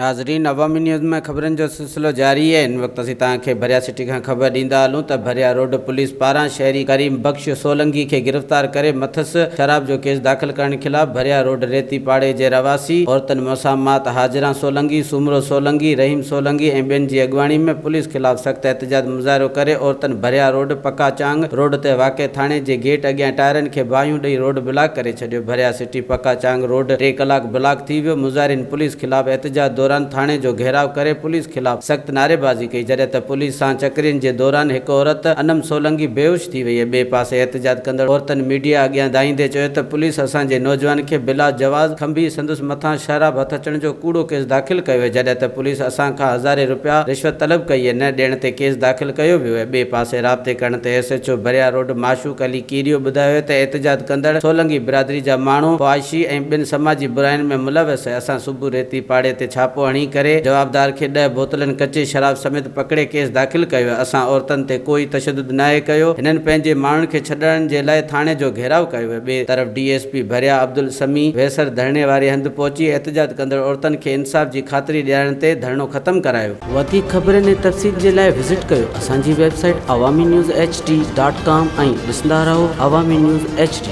ناظرين عوامي نيوز ۾ خبرن جو سلسلو جاري آهي هن وقت اسين توهان کي ڀريا سٽي کان خبر ڏيندا هلون ته ڀريا روڊ پوليس پاران شهري ڪريم بخش سولنگي کي گرفتار ڪري مٿس شراب جو ڪيس داخل ڪرڻ خلاف ڀريا روڊ ريتي پاڙي جي رهواسي عورتن مسامات حاجران سولنگي، سومرو سولنگي، رحيم سولنگي ۽ ٻين جي اڳواڻي ۾ پوليس خلاف سخت احتجاج مظاهرو ڪري عورتن ڀريا روڊ پڪا چانگ روڊ تي واقع ٿاڻي جي گيٽ اڳيان ٽائرن کي باهيون ڏئي روڊ بلاڪ ڪري ڇڏيو ڀريا سٽي پڪا چانگ روڊ ٽي ڪلاڪ بلاڪ ٿي ويو مظاهرين پوليس خلاف احتجاج دوران ٿاڻي جو گهيراء ڪري پوليس خلاف سخت نعريبازي ڪئي جڏهن ته پوليس سان چڪرين جي دوران هڪ عورت انم سولنگي بيهوش ٿي وئي ٻئي پاسي احتجاج ڪندڙ عورتن ميڊيا اڳيان دانهيندي چيو ته پوليس اسان جي نوجوان کي بلا جواز کنڀي سندس مٿان شراب هٿ اچڻ جو ڪوڙو ڪيس داخل ڪيو ويو جڏهن ته پوليس اسان کان هزارين رپيا رشوت طلب ڪئي ۽ نه ڏيڻ تي ڪيس داخل ڪيو ويو ۽ ٻئي پاسي رابطي ڪرڻ تي S H O Bhiria road Mashooq Ali Kerio ٻڌايو ته احتجاج ڪندڙ سولنگي برادري جا ماڻهو فحاشي ۽ ٻين سماجي براين ۾ ملوث ۽ اسان صبح ريتي پاڙي تي ڇاپو هڻي ڪري جوابدار کي ڏهه بوتلن ڪچي شراب سميت پڪڙي ڪيس داخل ڪيو ۽ اسان عورتن تي ڪوئي تشدد ناهي ڪيو هنن پنهنجي ماڻهن کي ڇڏائڻ جي لاء ٿاڻي جو گهيراء ڪيو ۽ ٻئي طرف ڊي ايس پي ڀريا عبدالسميع ويسر ڌرڻي واري هنڌ پهچي احتجاج ڪندڙ عورتن کي انصاف جي خاطري ڏيارڻ تي ڌرڻو ختم ڪرايو. وڌيڪ خبرن ۽ تفصيل جي لاء وزٽ ڪيو اسان جي website Awami news H D dot com ۽ ڏسندا رهو عوامي نيوز ايڇ ڊي.